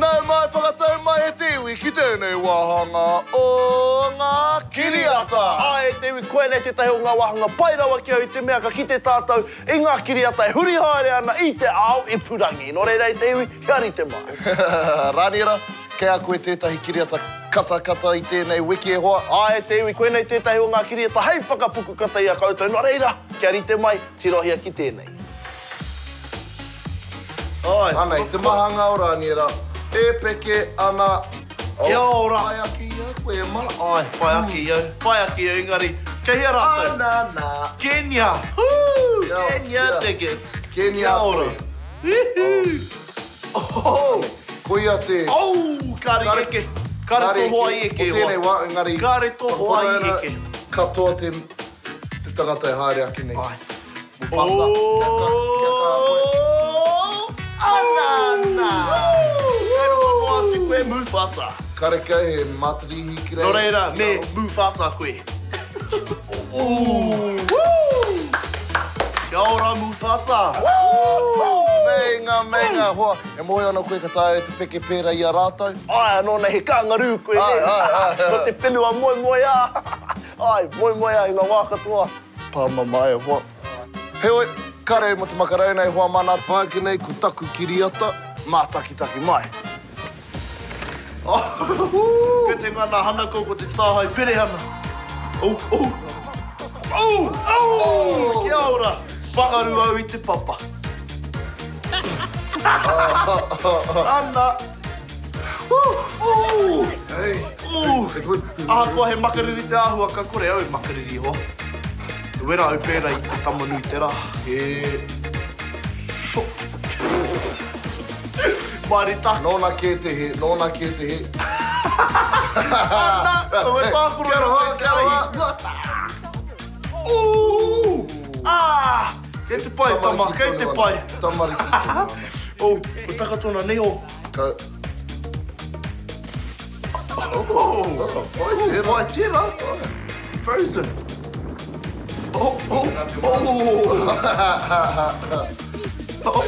Nau mai, whakatau mai e te iwi ki tēnei wāhanga o ngā kiriata. Āe e te iwi, koinei tētahi o ngā wāhanga pai rawa ki au i te mea ka kite tātou i ngā kiriata e huri haere ana i te ao ipurangi. Nō reira e te iwi, kia rite mai. Raniera, kei a koe tētahi kiriata katakata i tēnei wiki e hoa? Āe e te iwi, koinei tētahi o ngā kiriata hei whakapukukata i a koutou. Nō reira, kia rite mai, tirohia ki tēnei. Āe. Anei, te mahanga o Raniera, e peke ana. Kia ora. Pai ake i a koe, e mara. Āe, pai ake i au, pai ake i au, engari, kei hea rātou? Ana, nā. Kenia! Hū! Kenia tickets. Kenia Kia ora. koe. Oho! Koia te. Au! Kāre i eke. Kāre tō hoa i eke, e hoa. O tēnei wā, engari. Kāre tō hoa i eke. Katoa te te tangata e haere ake nei. Āe. Mufasa, kia ka, kia kaha koe. Ana, ana! Kei roa noa atu koe, Mufasa. Karekau he matarīhi ki reira. Nō reira, me Mufasa koe. Kia ora, Mufasa! Meinga, meinga, hoa. E mōhio ana koe ka taea te peke pērā i a rātou? Āe, anō nei he kangaroo koe, nē? Āe, āe, āe. Nō te whenua moemoeā. Āe, moemoeā i ngā wā katoa. Pāmamae e hoa. Heoi, kare mo te makarau nei hoa mana. Pai ake nei ko taku kiriata. Mātakitaki mai. Kei te ngana hana kau ko te tāhae perehana. Oh, oh. Oh, oh! Kia ora! Pakaru au i te papa. Ana! Ooh! Ooh! Ahakoa he makariri te āhua, ka kore au e makariri hoa. Te wera au pērā i te tama nui te rā. He. Mighty Ducks. Nōna kē te he, nōna kē te he. Ana! Ko e tākaro Kia roa, kia roa. Ooh! Ah! Kei te pai, tama, kei te pai. Tamariki tonu ana. Oh, kua taka tōna niho. Ka. Oh, pai tērā. Pai tērā. Frozen. Oh, oh, oh. Oh.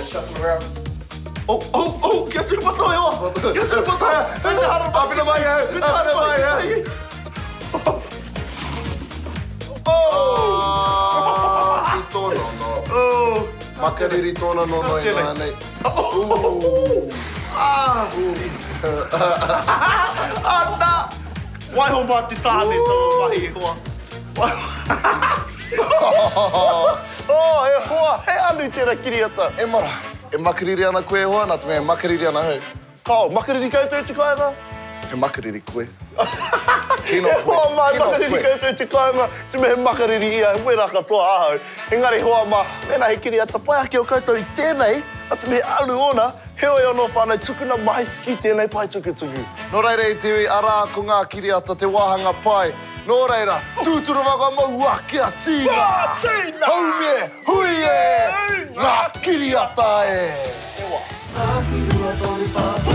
Oh, oh, oh, kia tūpato e hoa. Kia tūpato. Kei te haramai. Āwhina mai au, Kei te āwhina haramai. mai au. Oh! Ki tōna nono. Oh! Makariri tōna nono Ka tēnei. ināianei. Oh! Ah! Ana! Waiho mā te tāne taua mahi e hoa. Oh, e hoa, he anu tērā kiriata. E mara, e makariri ana koe e hoa, nā te mea e makariri ana au. Kao, makariri koutou i te kāinga? He makariri koe. Kino E koe. hoa mā, he Kino makariri koe. koutou i te kāinga, te mea he makariri ia, he wera katoa ahau. Engari hoa mā, mēnā he kiriata pai ake o koutou i tēnei, nā te mea he aru ōna, heoi anō whānau tukuna mai ki tēnei pae tukutuku. Nō reira e te iwi, arā ko ngā kiriata te wāhanga pai. Nō reira, tūturu whakamaua kia tīna! Kia tīna! Haumi e, hui e, ngā kiriata e! He wā. Taki rua toru wha.